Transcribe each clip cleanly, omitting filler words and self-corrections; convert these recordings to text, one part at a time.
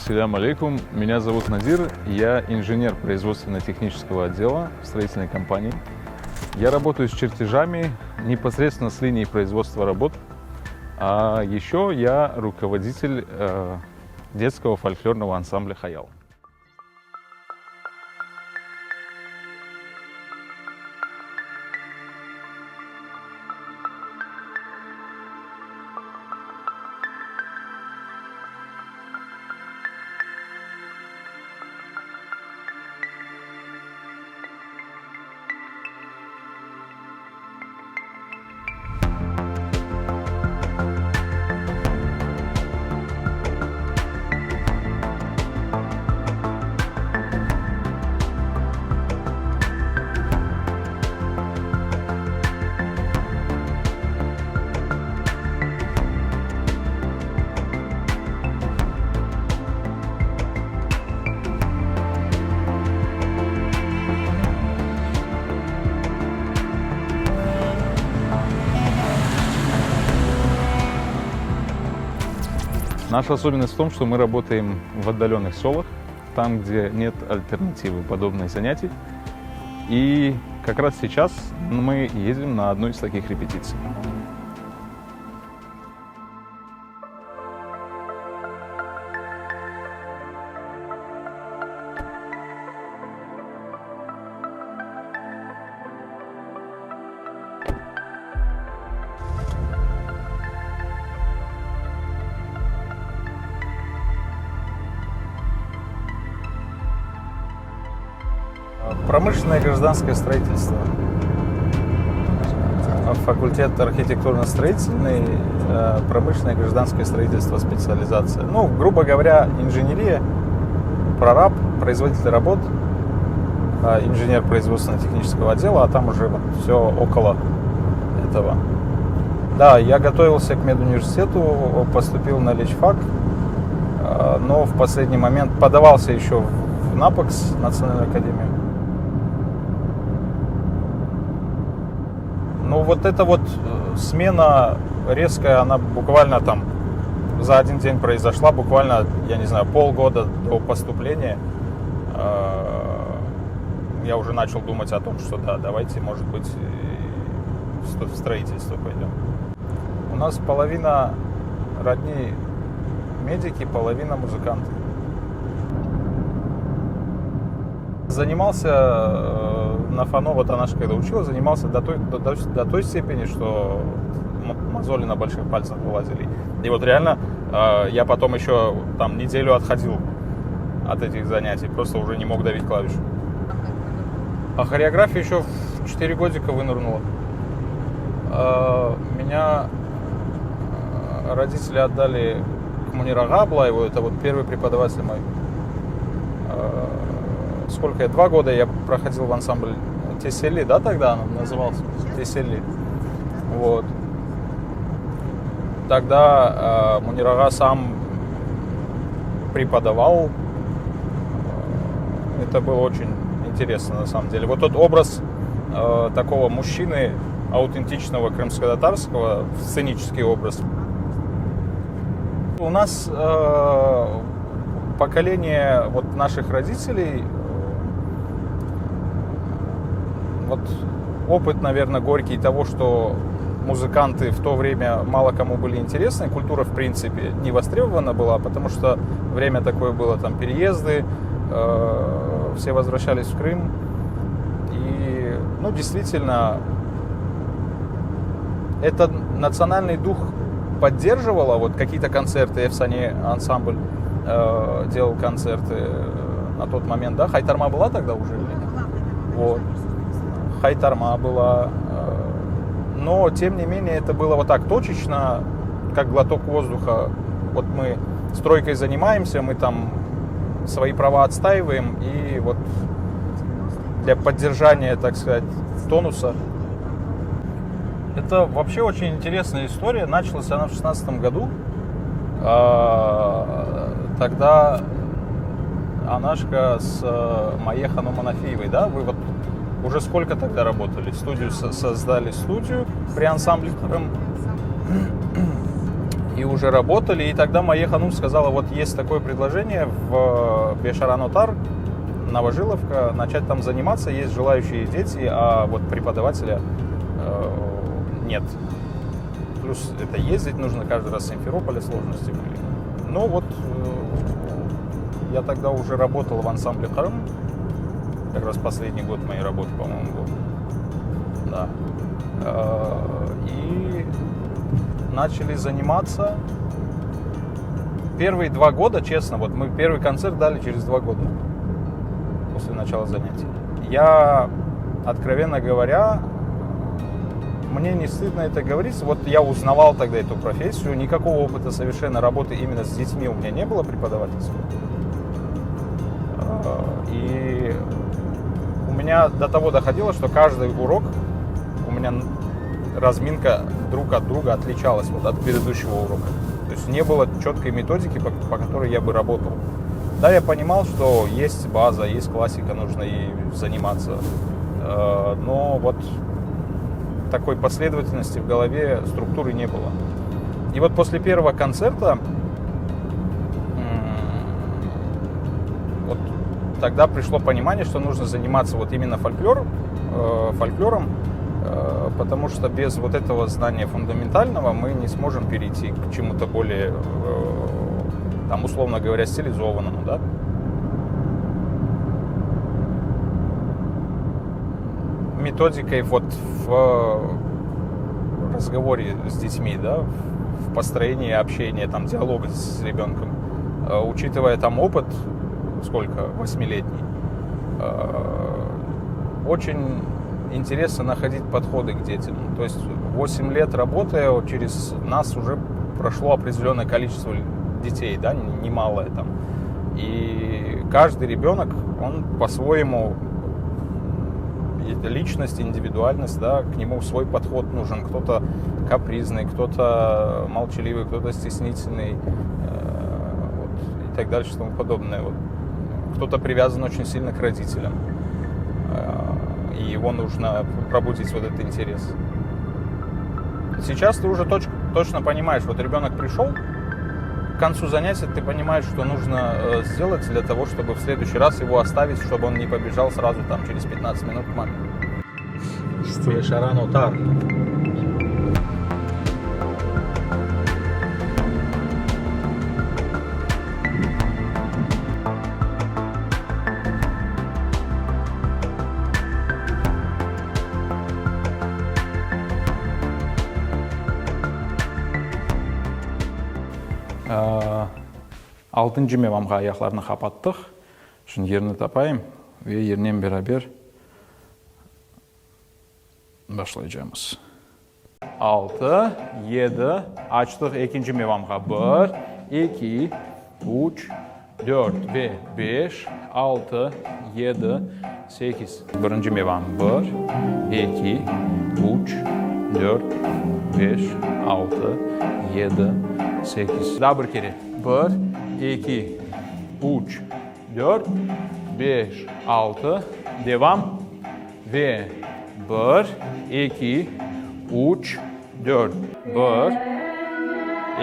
Selâm aleyküm, меня зовут Надир, я инженер производственно-технического отдела в строительной компании. Я работаю с чертежами, непосредственно с линией производства работ. А еще я руководитель э, детского фольклорного ансамбля «Хаял». Наша особенность в том, что мы работаем в отдаленных селах, там, где нет альтернативы подобных занятий. И как раз сейчас мы едем на одну из таких репетиций. Промышленное и гражданское строительство. Факультет архитектурно-строительный, э, промышленное и гражданское строительство, специализация. Ну, грубо говоря, инженерия, прораб, производитель работ, э, инженер производственно-технического отдела, а там уже вот все около этого. Да, я готовился к медуниверситету, поступил на лечфак, э, но в последний момент подавался еще в НАПОКС, Национальную академию. Ну, вот эта вот э, смена резкая, она буквально там за один день произошла, буквально, я не знаю, полгода до поступления. Э, я уже начал думать о том, что да, давайте, может быть, в строительство пойдем. У нас половина родни медики, половина музыканты. Занимался э, на фано, вот она же когда учила, занимался до той, до, до, до той степени, что мозоли на больших пальцах вылазили. И вот реально э, я потом еще там неделю отходил от этих занятий, просто уже не мог давить клавишу. А хореография еще в 4 годика вынырнула. Э, меня родители отдали к Мунир-ağa Аблаеву, это вот первый преподаватель мой. Э, сколько я? Два года я проходил в ансамбль Тесели, да, тогда он назывался? Тесели. Вот. Тогда э, Мунир-ağa сам преподавал. Э, это было очень интересно на самом деле. Вот тот образ э, такого мужчины, аутентичного крымско-татарского, сценический образ. У нас э, поколение вот наших родителей, э, вот опыт, наверное, горький того, что музыканты в то время мало кому были интересны, культура, в принципе, не востребована была, потому что время такое было, там, переезды, э, все возвращались в Крым. И, ну, действительно, этот национальный дух поддерживала, вот какие-то концерты, Efsane ансамбль э, делал концерты э, на тот момент, да? Хайтарма была тогда уже или нет? Вот. Хайтарма была. Э, но, тем не менее, это было вот так точечно, как глоток воздуха. Вот мы стройкой занимаемся, мы там свои права отстаиваем, и вот для поддержания, так сказать, тонуса. Это вообще очень интересная история. Началась она в 16 году. А, тогда Анашка с э, Майей Ханум Анафиевой, да? Вы вот уже сколько тогда работали? Студию создали студию при ансамбле Крым. И уже работали, и тогда Майе Ханум сказала, вот есть такое предложение в Бешаран-Отар, Новожиловка, начать там заниматься, есть желающие дети, а вот преподавателя э, нет. Плюс это ездить нужно каждый раз в Симферополе, сложности были. Но вот э, я тогда уже работал в ансамбле Крым, как раз последний год моей работы, по-моему, был. Да. Э, и начали заниматься. Первые два года, честно, вот мы первый концерт дали через два года после начала занятий. Я, откровенно говоря, мне не стыдно это говорить. Вот я узнавал тогда эту профессию, никакого опыта совершенно работы именно с детьми у меня не было преподавательского. Э, и у меня до того доходило, что каждый урок у меня разминка друг от друга отличалась вот от предыдущего урока. То есть не было четкой методики, по, по которой я бы работал. Да, я понимал, что есть база, есть классика, нужно ей заниматься. Э, но вот такой последовательности в голове структуры не было. И вот после первого концерта вот тогда пришло понимание, что нужно заниматься вот именно фольклор, э, фольклором, э, потому что без вот этого знания фундаментального мы не сможем перейти к чему-то более, э, там, условно говоря, стилизованному, да. Методикой вот в разговоре с детьми, да, в построении общения, там, диалога с ребенком, учитывая там опыт, сколько, восьмилетний, очень интересно находить подходы к детям. То есть 8 лет работая, через нас уже прошло определенное количество детей, да, немалое там. И каждый ребенок, он по-своему личность, индивидуальность, да, к нему свой подход нужен. Кто-то капризный, кто-то молчаливый, кто-то стеснительный, э, вот, и так дальше, и тому подобное. Вот. Кто-то привязан очень сильно к родителям, э, и его нужно пробудить вот этот интерес. Сейчас ты уже точ, точно понимаешь, вот ребенок пришел, к концу занятия ты понимаешь, что нужно э, сделать для того, чтобы в следующий раз его оставить, чтобы он не побежал сразу там через 15 минут к маме. Что? Бешаран Отар. Altıncı mevamğa ayaqlarnı qapattıq. Şimdi yerini tapayım ve yerinen beraber başlaycamız. Altı, yedi, açtıq ekinci mevamğa. Bir, eki, üç, dört ve beş, altı, yedi, sekiz. Birinci mevam. Bir, eki, üç, dört, beş, altı, yedi, sekiz. Daa bir kere. Bir, eki, üç, dört, beş, altı. Devam. Ve bir, eki, üç, dört. Bir,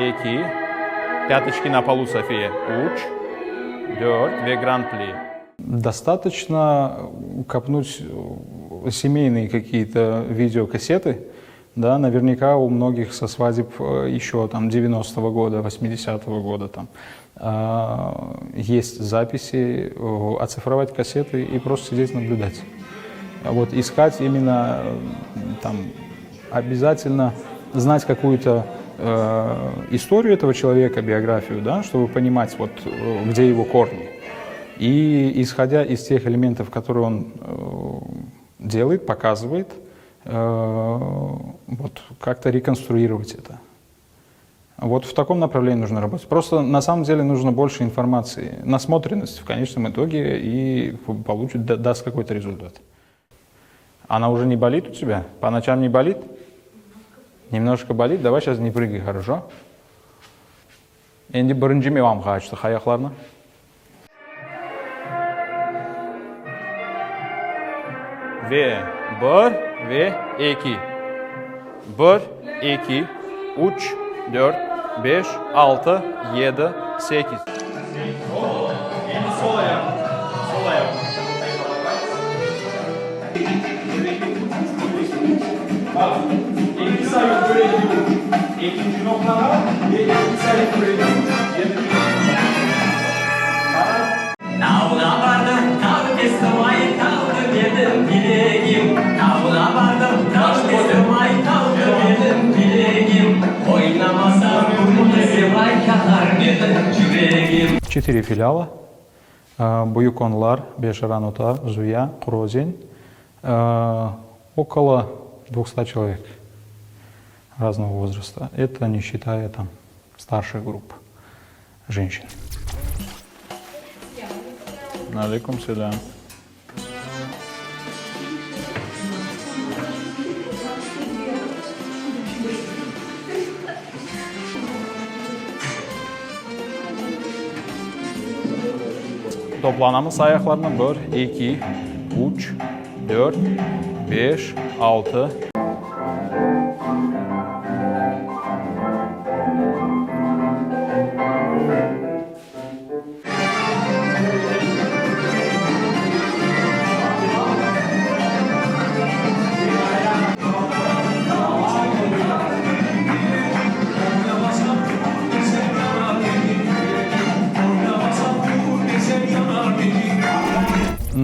eki, pâtoçki na polu, Sofiya, üç, dört ve grand pli. Достаточно копнуть семейные какие-то видеокассеты, да, наверняка у многих со свадеб э, еще там 90-го года, 80-го года там есть записи, оцифровать кассеты и просто сидеть наблюдать. Вот искать именно там обязательно знать какую-то э, историю этого человека, биографию, да, чтобы понимать, вот, э, где его корни. И исходя из тех элементов, которые он э, делает, показывает, э, вот как-то реконструировать это. Вот в таком направлении нужно работать. Просто на самом деле нужно больше информации, насмотренность в конечном итоге и получит, даст какой-то результат. Она уже не болит у тебя? По ночам не болит? Немножко болит? Давай сейчас не прыгай, хорошо? Endi birinci mevamğa açtıq ayaqlarnı. Ve bir, ve eki. Bir, eki, üç, dört. Beş, altı, yedi, sekiz. Tavğa bardım, tav kestim ay, tavdı menim bilegim. Tavğa bardım, tav kestim ay, tavdı menim bilegim. Oynamasam, gülmesem ay, yanar menim cüregim. Четыре филиала. Büyük Onlar, Beş Aran Otar, Zuya, Quru Özen. Около двухсот человек разного возраста. Это не считая там старших групп женщин. Aleyküm selâm. Toplanamız ayaqlarına, bir, eki, üç, dört, beş, altı.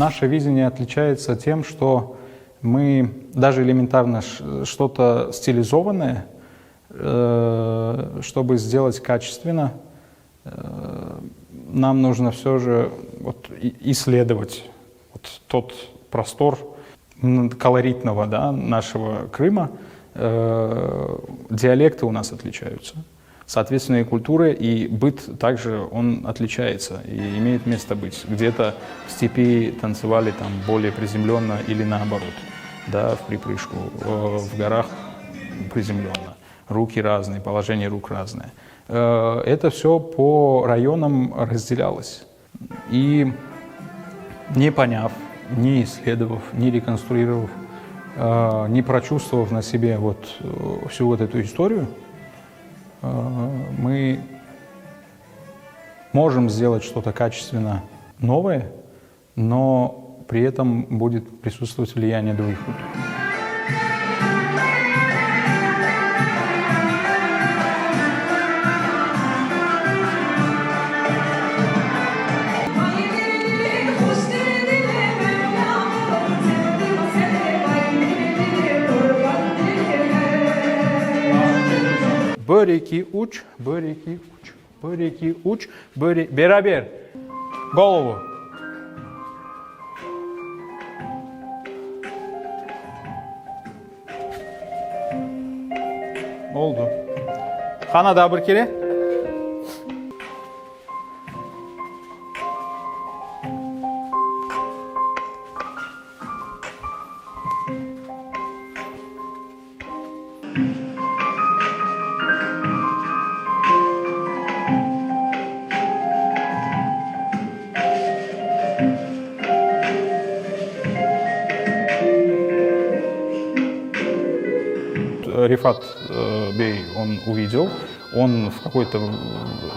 Наше видение отличается тем, что мы даже элементарно что-то стилизованное, э, чтобы сделать качественно, э, нам нужно все же вот исследовать вот тот простор колоритного да, нашего Крыма. Э, диалекты у нас отличаются. Соответственно, и культура, и быт также он отличается и имеет место быть. Где-то в степи танцевали там более приземленно или наоборот, да, в припрыжку. Э, в горах приземленно. Руки разные, положение рук разное. Э, это все по районам разделялось. И не поняв, не исследовав, не реконструировав, э, не прочувствовав на себе вот всю вот эту историю, мы можем сделать что-то качественно новое, но при этом будет присутствовать влияние других культур. Bir, eki, üç, bir, eki, üç, bir, eki, üç, bir, beraber. Голову. Oldı. Qana daa bir kere. Рифат э, Бей он увидел, он в какое-то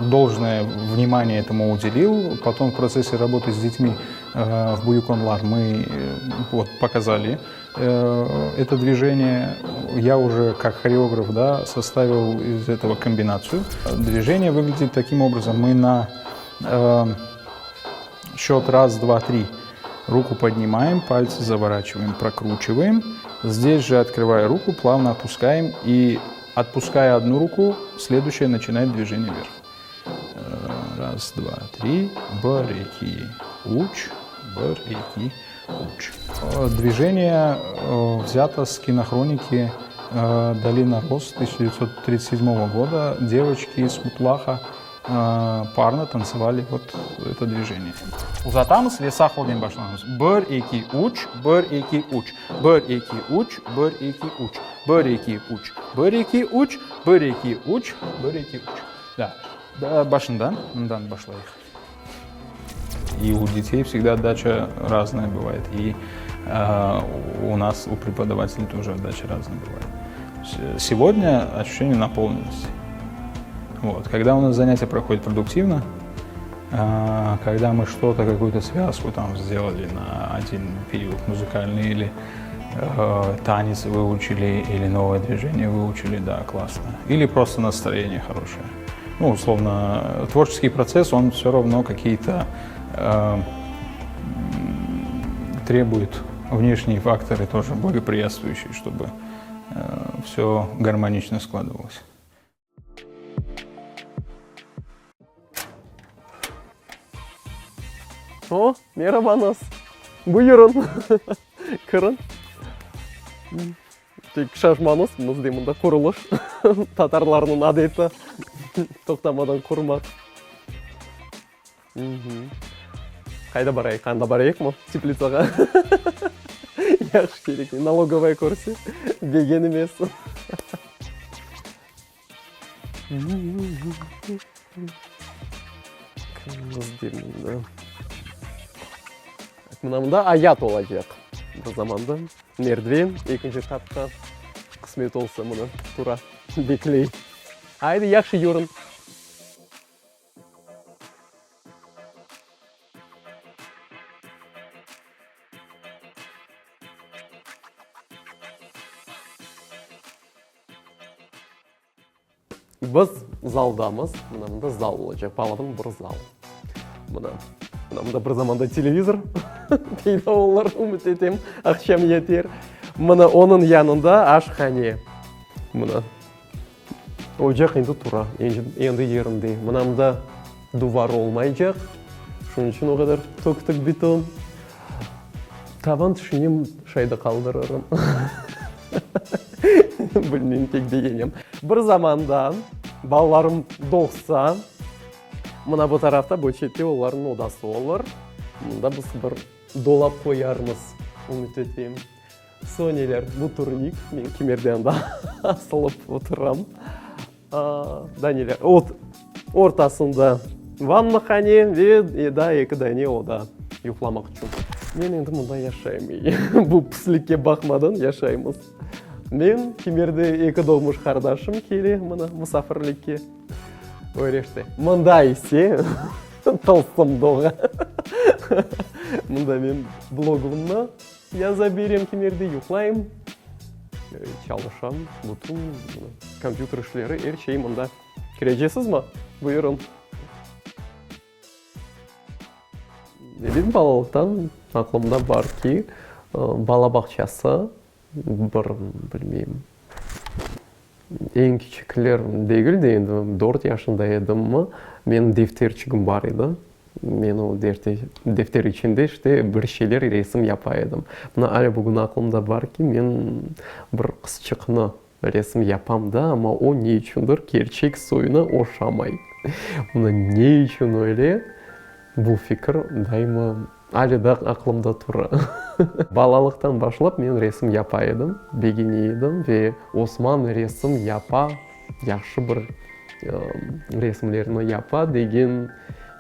должное внимание этому уделил. Потом в процессе работы с детьми э, в Büyük Onlar мы э, вот, показали это движение. Я уже как хореограф да, составил из этого комбинацию. Движение выглядит таким образом. Мы на э, счет раз, два, три руку поднимаем, пальцы заворачиваем, прокручиваем. Здесь же, открывая руку, плавно опускаем и, отпуская одну руку, следующая начинает движение вверх. Э, раз, два, три. Bir, eki, üç. Bir, eki, üç. Э, движение э, взято с кинохроники «Долина роз» 1937 года. Девочки из Кутлаха парно танцевали вот это движение. Uzatamız ve sağ qolnen başlanamız. Bir, eki, üç, bir, eki, üç. Bir, eki, üç, bir, eki, üç. Bir, eki, üç, bir, eki, üç, bir, eki, üç, bir, eki, üç. Да. Başından, mından başlayıq. И у детей всегда отдача разная бывает. И э, у нас, у преподавателей тоже отдача разная бывает. Сегодня ощущение наполненности. Вот. Когда у нас занятие проходит продуктивно, когда мы что-то, какую-то связку там сделали на один период музыкальный или танец выучили, или новое движение выучили, да, классно. Или просто настроение хорошее. Ну, условно, творческий процесс, он все равно какие-то э, требует внешние факторы тоже благоприятствующие, чтобы э, все гармонично складывалось. O, merabañız! Buyurıñ, kiriñ. Tek şaşmañız, bizde mında qurulış, tatarlarnıñ adeti, toqtamadan qurmaq. Qayda barayıq? Anda barayıqmı? Teplitsağa? Yahşı kerek. Nalogovaya körse, begenmez. Kimimiz de mında? Mına mında ayat olacaq bir zamanda. Merdiven ekinci qatqa qısmet olsa mına tura, bekley. Aydı, yahşı yürüñ. Biz zaldamız. Mına mında zal olacaq, balaban bir zal. Mına, mına mında bir zamanda televizor peyda olur, ümüt etem, aqşam yeter. Mına onıñ yanında aşhane. Mına, ocaq endi tura, endi yerinde. Mına mında duvar olmaycaq, şunıñ içün o qadar töktik beton. Tavan tüşünem, şay da qaldırırım. Bilmeyim, pek begenem. Bir zamanda balalarım doğsa, mına bu tarafta, bu çette olarnıñ odası olur. Mında biz bir dolap qoyarmız, ümüt etem. Soneler, bu turnik, men kimerde anda asılıp oturam. Daa neler? Ot, ortasında vannahane ve daa eki dane oda yuqlamaq içün. Men endi mında yaşayım. Bu pislikke baqmadan yaşaymız. Men, kimerde eki doğmuş qardaşım kele mına musafirlikke. Öyle işte. Mında ise tılsım doğa. Mında men blogımnı Yaza berem, kimerde yuqlayım, çalışam, bütün kompyuter işleri, er şey mında. Kirecesizmi? Buyurıñ. Ebet, balalıqtan aqlımda bar ki, bala bağçası bir, bilmeyim, eñ kiçikler degil de, endi dört yaşında edimmi, menim defterçigim bar edi. Men o defter içinde işte bir şeyler resim yapa edim. Mına alâ bugün aqlımda bar ki, men bir qızçıqnı resim yapam da, amma o ne içündir kerçek soyuna oşamay. Mına ne içün öyle, bu fikir daima alâ daa aqlımda tura. Balalıqtan başlap men resim yapa edim, begene edim ve Osman resim yapa, yahşı bir resimlerni yapa degen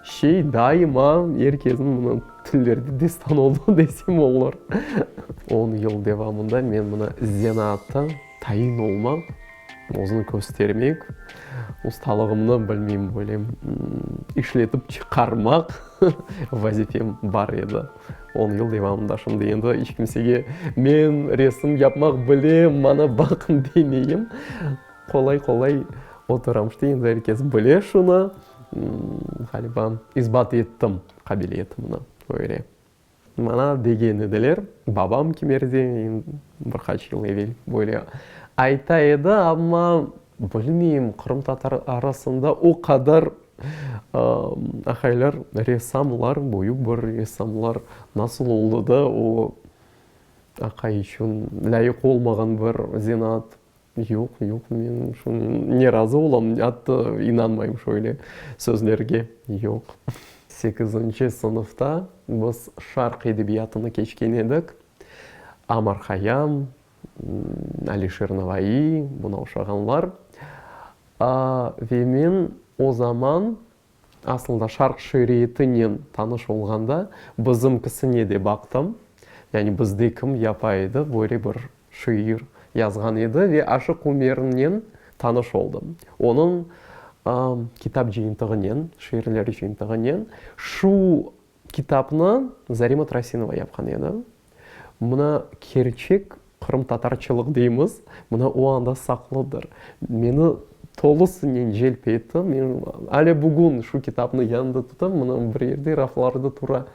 şey daima er kesniñ mına tillerde destan oldı desem olur. On yıl devamında men mına zenaatta tayin olmaq, özüni köstermek, ustalığımnı, bilmeyim, böyle işletip çıqarmaq vazifem bar edi. On yıl devamında şimdi endi iç kimsege men resim yapmaq bilem, maña baqın demeyim. Qolay-qolay oturam. İşte, endi er kes bile şunı. Ğaliba, isbat ettim qabiliyetimni öyle. Maña degen ediler, babam kimerde, bir qaç yıl evel böyle ayta edi, amma bilmeyim, qırımtatar arasında o qadar aqaylar ressamlar, büyük bir ressamlar nasıl oldı da o aqay içün lâyıq olmağan bir zenaat Yoq, yoq, men şunen ne razı olam, atta inanmayım şöyle sözlerge, yoq. Sekizinci sınıfta biz şarq edebiyatını keçken edik, Amar Hayam, Alişer Navaiy, buna oşağanlar. Ve men o zaman Aslında şarq şiiriyetinen tanış olğanda bizimkisine de baqtım. Yani bizde kim yapa edi, böyle bir şiir yazğan edi ve Aşıq Umernen tanış oldım. Onıñ. Kitap cıyıntığınen, şiirler cıyıntığınen. Şu kitapnı Zarema Trasinova yapqan edi. Mına kerçek qırımtatarçılıq deymiz, mına o anda saqlıdır. Meni tolusınen celp etti. Men ale bugün şu kitapnı yanımda tutam, mına bir yerde raflarda tura.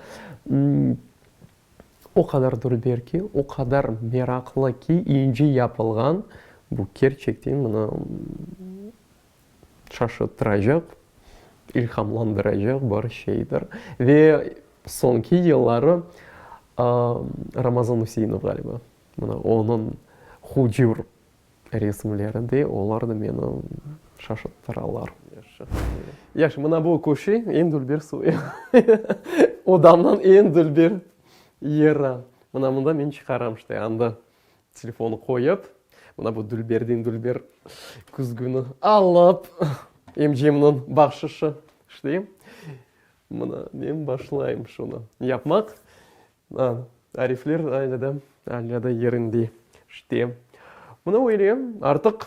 O qadar dülber ki, o qadar meraqlı ki, ince yapılğan, bu kerçekten mına şaşırttıracaq, ilhamlandıracaq bir şeydir. Ve soñki yılları Ramazan Üseinov ğaliba, mına onıñ hucur Resimleri de, olar da meni şaşırttıralar. Yahşı, mına bu köşe eñ dülber soyu. Odamnıñ eñ dülber yeri. Mına mında men çıqaram işte, anda telefonı qoyıp, mına bu dülberden dülber küzgüni alıp, emcemniñ bahşışı işte, mına men başlayım şunı yapmaq. Arifler alâ da, alâ da yerinde. İşte, mına öyle, artıq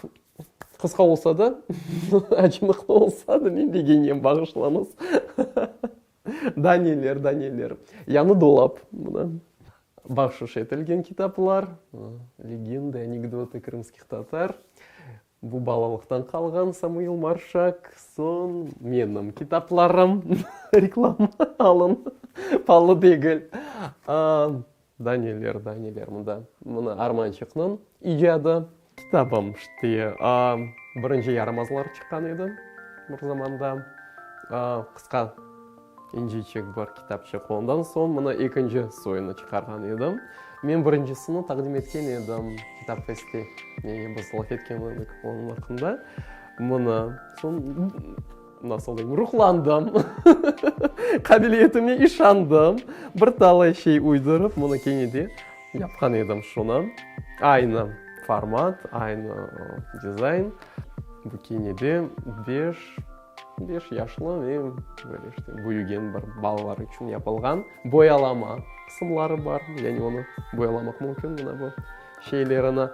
qısqa olsa da, acınıqlı olsa da, men begenem, bağışlañız. Daa neler, daa neler. Yañı dolap, mına, bahşış etilgen kitaplar, Legenды, anekdoты krımskih tatar. Bu balalıqtan qalğan Samuil Marşak, soñ menim kitaplarım, reklama alın, palı degil. Daa neler, daa neler mında. Mına Armançıqnıñ icadı. Kitabım, işte, birinci yaramazlar çıqqan edi bir zamanda. Qısqa, inceçik bir kitapçıq. Ondan soñ mına ekinci soyunı çıqarğan edim. Men birincisini taqdim etken edim Kitapfestte. Yani biz laf etken edik onıñ aqqında. Mına, soñ, nasıl deyim, ruhlandım, qabiliyetime işandım. Bir talay şey uydurıp, mına kene de yapqan edim şunı. Aynı format, aynı dizayn. Bu kene de beş. Beş yaşlı ve böyle işte büyügen bir balalar içün yapılğan boyalama qısımları bar. Yani onı boyalamaq mümkün, mına bu şeylerini.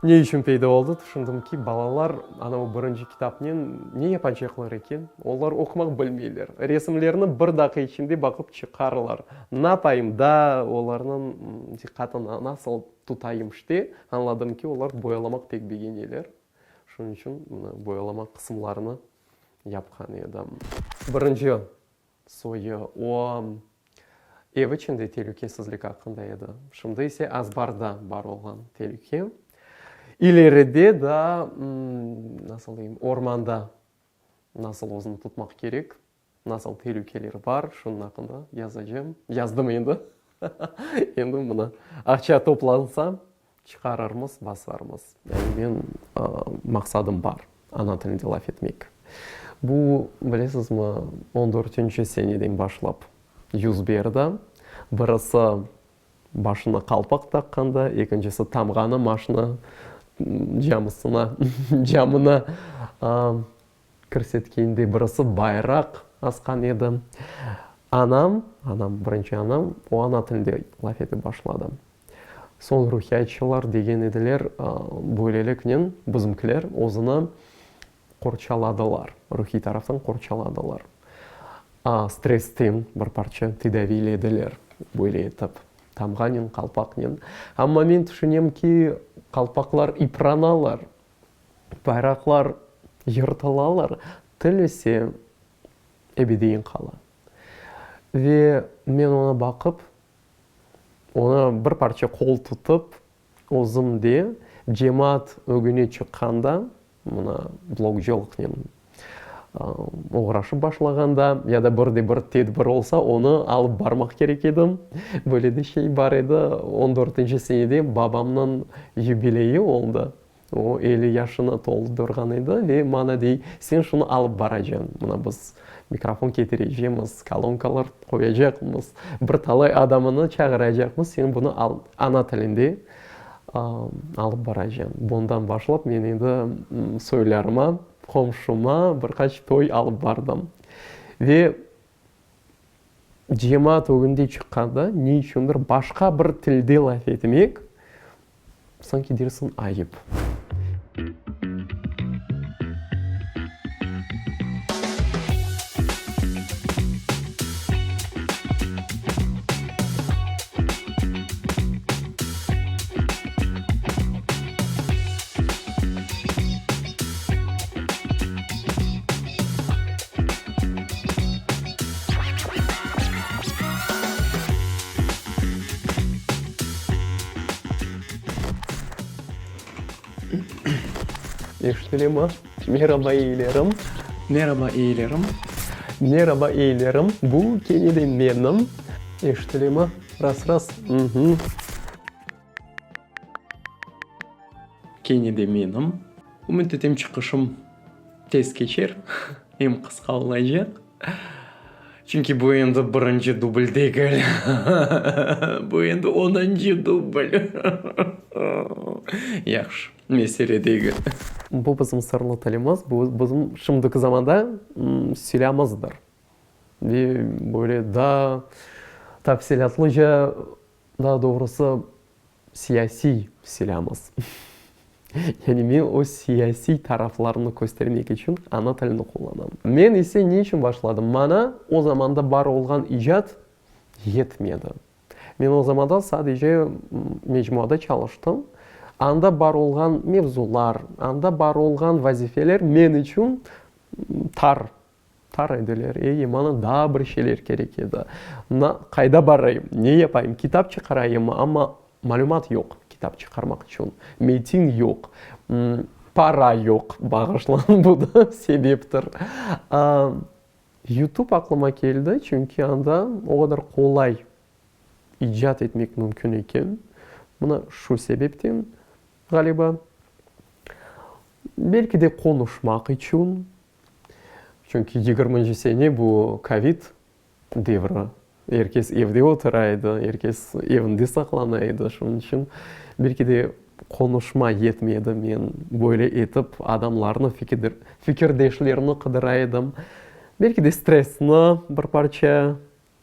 Ne içün peyda oldı? Tüşündim ki, balalar ana bu birinci kitapnen ne yapacaqlar eken? Olar oqumaq bilmeyler. Resimlerni bir daqiqa içinde baqıp çıqarlar. Napayım daa olarnıñ diqqatını nasıl tutayım işte? Añladım ki, olar boyalamaq pek begeneler. Şunıñ içün mına boyalama qısımlarını yapqan edim. Birinci soyu, o, ev içinde telükesizlik aqqında edi. Şimdi ise azbarda bar olğan telüke. İleride daa, nasıl deyim, ormanda nasıl özüni tutmaq kerek, Nasıl telükeler bar, şunıñ aqqında yazacağım. Yazdım endi. Endi mına aqça toplansa, çıqarırmız, basarmız. Yani men maqsadım bar, ana tilinde laf etmek. Bu, bilesizmi, on dörtünci seneden başlap yüz berdi. Birisi başına qalpaq taqqanda, ekincisi tamğanı maşina camısına, camına Kirsetkende birisi bayraq asqan edi. Anam, anam, birinci anam, o ana tilinde laf etip başladı. Soñ ruhiyatçılar degen ediler, böyleliknen bizimkiler özüni qorçaladılar, ruhiy taraftan qorçaladılar. Stressten bir parça tedaviylediler böyle etip, tamğanen, qalpaqnen. Amma men tüşünem ki, qalpaqlar ipranalar, Bayraqlar yırtılalar, til ise ebediyen qala. Ve men oña baqıp, oña bir parça qol tutıp, özüm de cemaat ögüne çıqqanda, mına blogcılıqnen oğraşıp başlağanda ya da bir de bir tedbir olsa, onı alıp barmaq kerek edim. Böyle de şey bar edi, on dörtünci senede babamnıñ yubileyi oldı. O, 50 yaşını toldurğan edi ve maña dey, sen şunı alıp baracañ, mına biz mikrofon ketirecemiz, kolonkalar qoyacaqmız, bir talay adamını çağıracaqmız, sen bunı ana tilinde alıp baracañ. Bundan başlap men endi soylarıma, qomşuma bir qaç toy alıp bardım. Ve cemaat ögünde çıqqanda ne içündir başqa bir tilde laf etmek, Sanki dersiñ ayıp. Eşitilemi? Meraba, eylerim! Meraba, eylerim! Meraba, eylerim! Bu kene de menim. Eşitilemi? Ras, ras. Mh. Kene de menim. Ümüt etem çıqışım tez keçer, em qısqa olacaq. Çünki bu endi birinci dubl degil, bu endi onuncı dubl. Yahşı, mesele degil. Bu bizim sırlı tilimiz, bu bizim şimdiki zamanda silâmızdır. Ve böyle daa tafsilâtlıca, daa doğrusı, siyasiy silâmız. Yani men o siyasiy taraflarını köstermek içün ana tilini qullanam. Men ise ne içün başladım? Maña o zamanda bar olğan icat yetmedi. Men o zamanda sadece mecmuada çalıştım. Anda bar olğan mevzular, anda bar olğan vazifeler men içün tar Tar ediler. Ey, maña daa bir şeyler kerek edi. Na, qayda barayım, ne yapayım, kitap çıqarayımmı? Amma malümat yoq kitap çıqarmaq içün. Metin yoq. Para yoq, bağışlañ, bu da sebeptir. YouTube aqlıma keldi, çünki anda o qadar qolay icat etmek mümkün eken. Mına şu sebepten, ğaliba. Belki de qonuşmaq içün. Çünki yigirminci sene bu kovid devri, er kes evde otura edi, er kes evinde saqlana edi, şunıñ içün belki de qonuşma yetmedi, men böyle etip adamlarnı, fikirdeşlerni qıdıra edim. Belki de stressni bir parça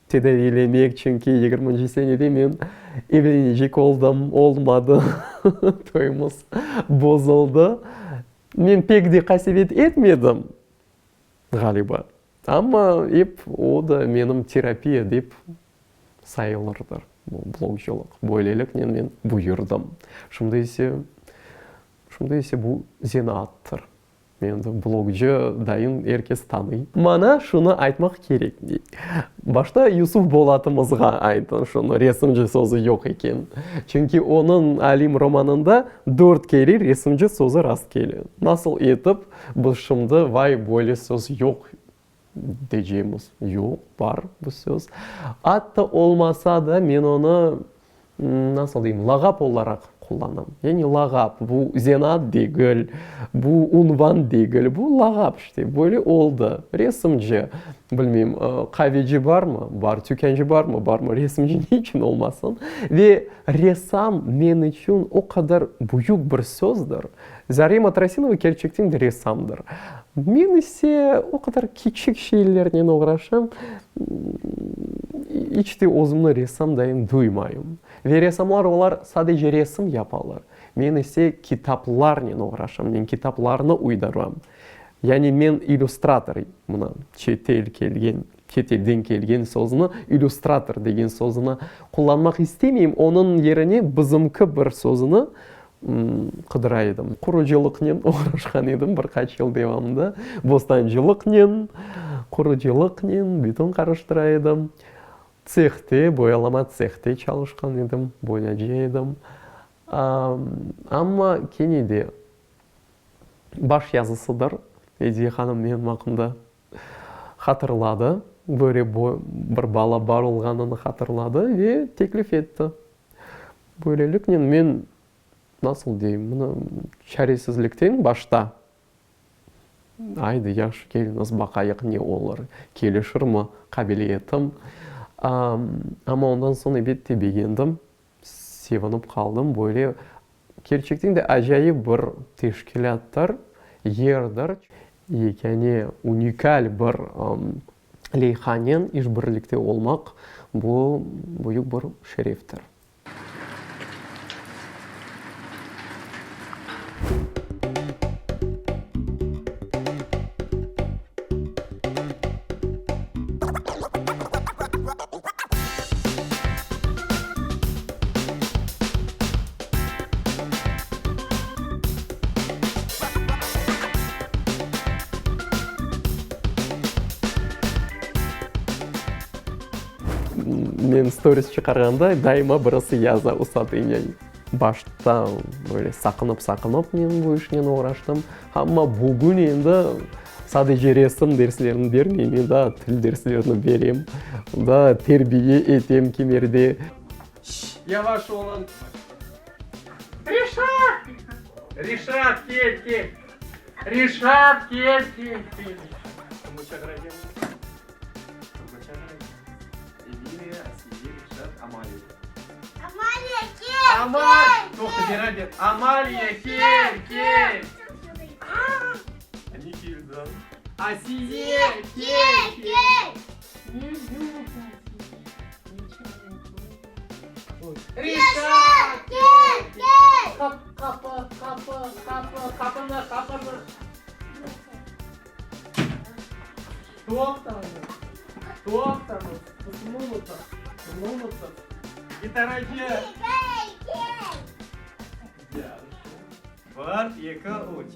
tedaviylemek, çünki yigirminci senede men evlenecek oldım, olmadı, toyumız bozuldı. Men pek de qasevet etmedim, ğaliba, amma ep o da menim terapiya dep sayılırdır, bu blogcılıq. Böyleliknen men buyurdım. Şimdi ise, şimdi ise bu zenaattır. Endi blogcı dayın er kes tanıy. Maña şunı aytmaq kerek, dey. Başta Yusuf Bolatımızğa ayttım şunı, resimci sözü yoq eken. Çünki onıñ Alim romanında dört kere resimci sözü rastkele. Nasıl etip biz şimdi vay böyle söz yoq deycemiz? Yoq, bar bu söz. Atta olmasa da men onı nasıl deyim, lağap olaraq qullanam. Yani lağap, bu zenaat degil, bu unvan degil, bu lağap işte, böyle oldı. Resimci, bilmeyim, qaveci barmı? Bar. Tükâncı barmı? Barmı. Resimci ne içün olmasın? Ve ressam men içün o qadar büyük bir sözdir. Zarema Trasinova kerçekten de ressamdır. Men ise o qadar kiçik şeylernen oğraşam, iç de özümni ressam dayın duymayım. Ve ressamlar olar sadece resim yapalar. Men ise kitaplarnen oğraşam, men kitaplarnı uyduram. Yani men illüstrator, mına çetel kelgen, çetelden kelgen sözni, illüstrator degen sözüni qullanmaq istemeyim, onıñ yerine bizimki bir sözüni qıdıra edim. Qurucılıqnen oğraşqan edim bir qaç yıl devamında. Bostancılıqnen, qurucılıqnen beton qarıştıra edim. Tsehte, boyalama tsehte çalışqan edim, boyacı edim. Amma kene de baş yazısıdır, Ediye hanım menim aqqımda hatırladı, böyle bir bala bar olğanını hatırladı ve teklif etti. Böyleliknen men, nasıl deyim, mına, çaresizlikten başta, aydı, yahşı, keliñiz, baqayıq, ne olur, kelişirmi qabiliyetim. Amma ondan soñ, ebette, begendim, sevinip qaldım. Böyle, kerçekten de, acayip bir teşkilâttır, yerdir. Yekâne, unikal bir leyhanen işbirlikte olmaq, bu büyük bir şereftir. Men stories çıqarğanda daima birisi yaza, Usatı iney. Başta böyle saqınıp-saqınıp men bu işnen oğraştım. Amma bugün endi sadece resim derslerini bermeyim, men daa til derslerini berem, daa terbiye etem kimerde. Şşş, yavaş olun. Reşat! Reşat, kel, kel. Reşat, kel, kel, kel. Kimni çağırayım? Kimni çağırayım? Emine, Asiye, Reşat, Amaliya. Amaliya, kel, Amal, toqta, beraber. Amaliya, kel, kel. Ne keldi? Asiye, kel, kel. Reşat, Kel, kel. Qapı, qapı, qapı, qapını, qapını. Toqtañız, toqtañız, qısmı unuttıq, qısmı unuttıq. Gitaracı. Kel, kel. Yahşı. Bir, eki, üç.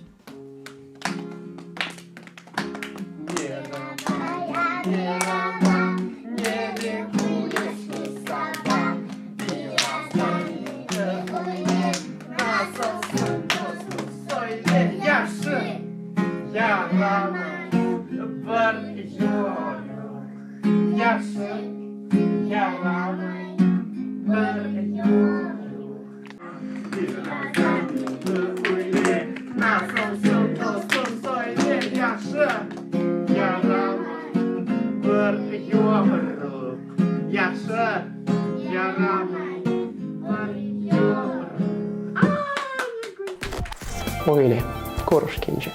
Öyle, körüşkence.